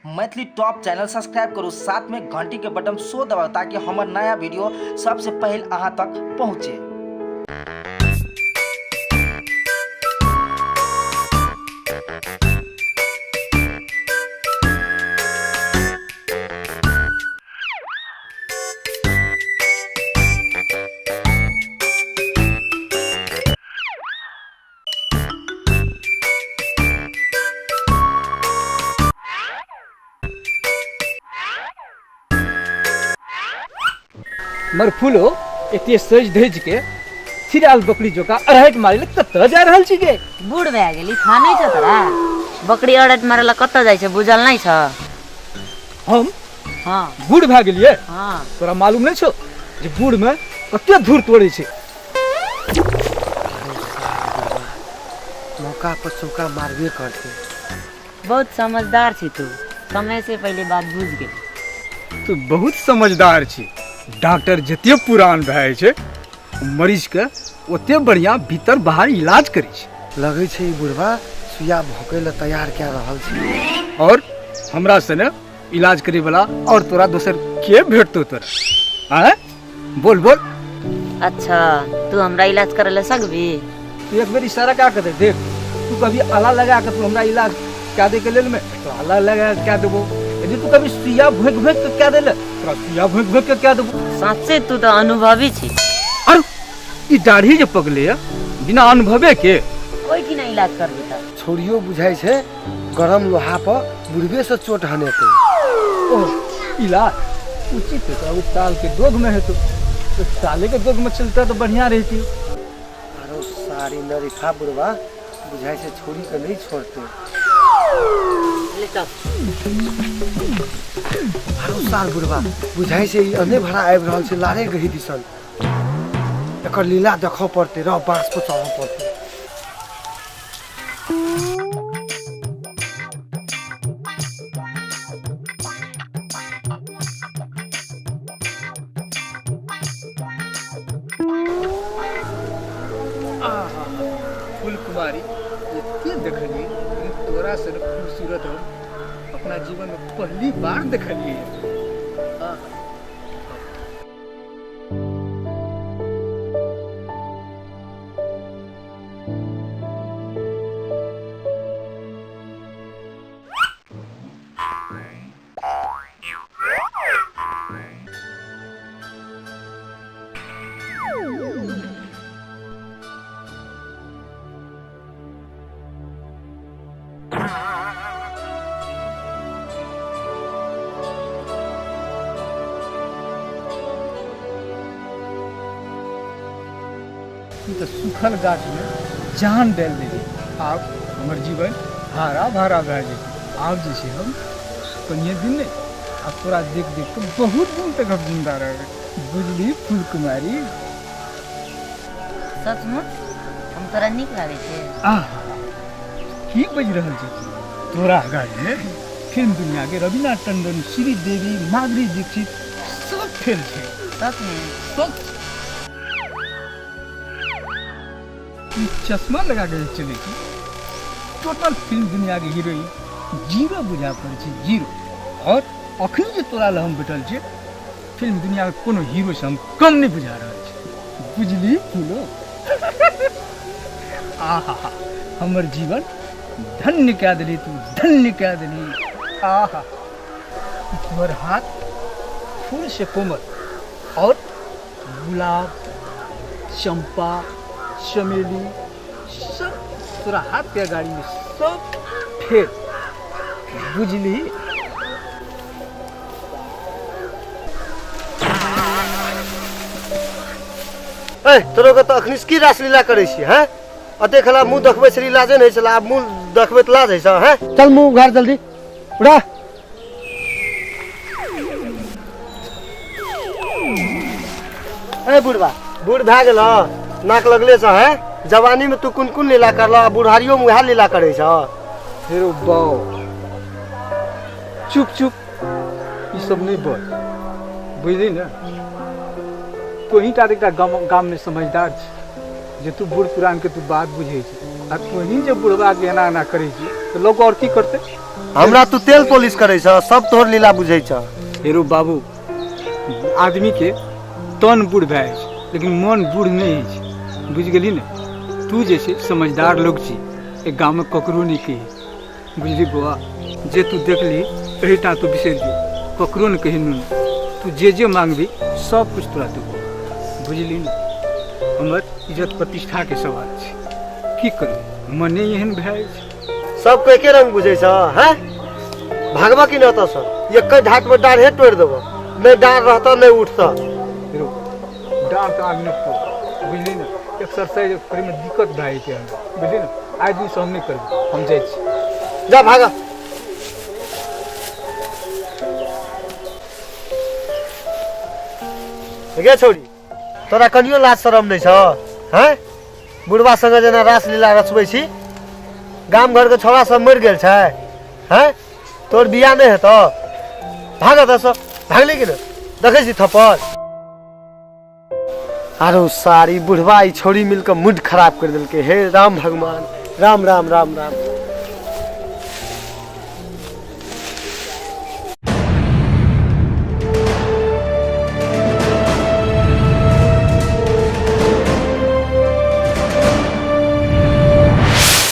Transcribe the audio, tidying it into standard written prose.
Maithili top channel subscribe करू, साथ में घंटी के बटन सो दबाउ ताकि हमर नया वीडियो सबसे पहले अहाँ तक पहुँचे। मरफूलो एते सज धज के छिराल बकरी जोका अरहट मारे ले कतऽ जा रहल छी गे? बूढ़ भए गेली, थाहा नहि छौ तोरा? बकरी अरहट मारे ला कतऽ जाइ छै बुझल नहि छौ? हम हाँ बूढ़ भए गेलियै? हाँ। तोरा मालूम नहि छौ जे बूढ़ में कते धूर तोड़ै छै? मौका पर चौका मारबे करते। बहुत समझदार छी तू, समय से पहले बात बुझ गेल। तू बहुत समझदार छी। डॉक्टर जते पुरान भए छै मरीज के ओते बढ़िया भीतर बाहर इलाज करै छै। लगै छै ई बुढ़वा सुइया भोकै लए तैयार कए रहल छै। और हमरा सने इलाज करे वाला और तोरा दोसर के भेटतो तोरा? आँय बोल बोल। अच्छा तू हमरा इलाज करे ला सकबी? तू एक बेर इशारा का कर दे, देख तू कभी आला लगा के तू हमरा इलाज क्या दे के लेल में तो आला लगा के क्या देबो, यदि तू कभी सुइया भोंक भोंक के क्या देले तोरा सुइया भोंक भोंक के क्या देबो। साचे तू तो अनुभवी छी। अरे ई दाढ़ी जे पकले है बिना अनुभवे के कोई की नहीं इलाज करबी त। छोड़ियो बुझाइ छै गरम लोहा पर बुढ़बे से चोट हनेतै। ओ इलाज उचित है तो ताल के दोग में हेतु तो ताले के दोग में चलता तो बढ़िया रहती। आरो सारी नरीफा बुढ़वा बुझाइ छै छोड़ी के नहीं छोड़ते। ले चल। आरो सार बुढ़वा बुझाइ छै ई अने भरा आबि रहल छै लारे गही दिसन। एकर लीला देखऽ पड़तै, रह बाँस पर चढ़ऽ पड़तै। फूल कुमारी एते देखलिए तोरा सन खूबसूरत हम अपना जीवन में पहली बार देखलिए। तऽ सूखल गाछमे जान डालि देली, आब हमर जीवन हरा भरा भए जेतै। आब जे छै हम कनिए दिन नहि, आब तोरा देख देख कऽ बहुत दिन तक हम जिंदा रहबै, बुझली फूल कुमारी? सचमुच हम तोरा नीक लागै छै? आहा, की बाजि रहल छी तू? तोरा अगाड़ीमे फिल्म दुनिया के रवीना टंडन, श्रीदेवी, माधुरी दीक्षित सब फेल छै। सच में? सच। ई चश्मा लगा के चले छी टोटल फिल्म दुनिया के हीरोइन जीरो बुझा पड़ै छै, जीरो। और अखन जे तोरा लग हम बैठल छियै फिल्म दुनिया के कोनो हीरो से हम कम नहीं बुझा रहल छी, बुझली फूलो? आहा, हमर जीवन धन्य कए देली तू, धन्य कए देली। आहा, तोहर हाथ फूल से कोमल और गुलाब, चंपा, चमेली सब तोरा हाथ के अगाड़ी में सब फेल, बुझली? ए तोरो के तऽ अखनी की रासलीला करै छी हैं? आ देखला मुँह देखबै छली लाजे नहि छला, आब मुँह देखबै तऽ लाज होइ छौ हैं? चल मुँह उघार जल्दी उड़ा। ए बुढ़वा बूढ़ भए गेल नाक लगले छ हैं? जवानी में तू कोन कोन लीला करल, आ बुढ़ारियो में वएह लीला करै छ। फेरो बाओ चुप चुप, ई सब नहीं बोल, बुझली ने? तोही टा एकटा गाम में समझदार छी जे तू बूढ़ पुरान के तू बात बुझै छी। आ तोही जे बुढ़वा के एना एना करै छी तऽ लोक आओर की करतै? हमरा तू तेल पॉलिश करै छ, सब तोहर लीला बुझै छ। हेरो बाबू, आदमी के तन बूढ़ भए जाइ छै लेकिन मन बूढ़ नहि होइ छै, बुझि गेली ने? तू जे छै समझदार लोक छी, एहि गाममे ककरो नहि कही, बुझली बौआ? जे तू देखली एहिठाम तू बिसरि जो, ककरो नहि कही नूनू। तू जे जे मांगबी सब कुछ तोरा देबो, बुझली ने? हमर इज्जत प्रतिष्ठाके सवाल छै, की करबै, मने एहन भए जाइ छै। सबके एके रंग बुझै छ हैं? भागबा की न एतऽसँ, एके ढाट पर डाढ़े तोड़ि देबो, नहि डाढ़ रहतऽ नहि उठतऽ। हेरो डाढ़ तऽ आब नहि तोड़, बुझली ने? एक्सरसाइज करैमे दिक्कत भए जाइ छै हमरा, बुझली ने? आइ दिनसँ हम नहि करबै, हम जाइ छी। जा भागा। गे छौड़ी, तोरा कनियो लाज शरम नहि छौ हैं? बुढ़वा संगे जेना रासलीला रचबै छी, गाम घरके छौड़ा सब मरि गेल छै हैं? तोर बियाह नहि हेतौ? भाग एतऽसँ, भागली कि नहि? देखै छी थप्पड़। आरो सारी बुढ़वा ई छौड़ी मिलके मूड खराब कर देलकै। हे राम भगवान, राम राम राम राम।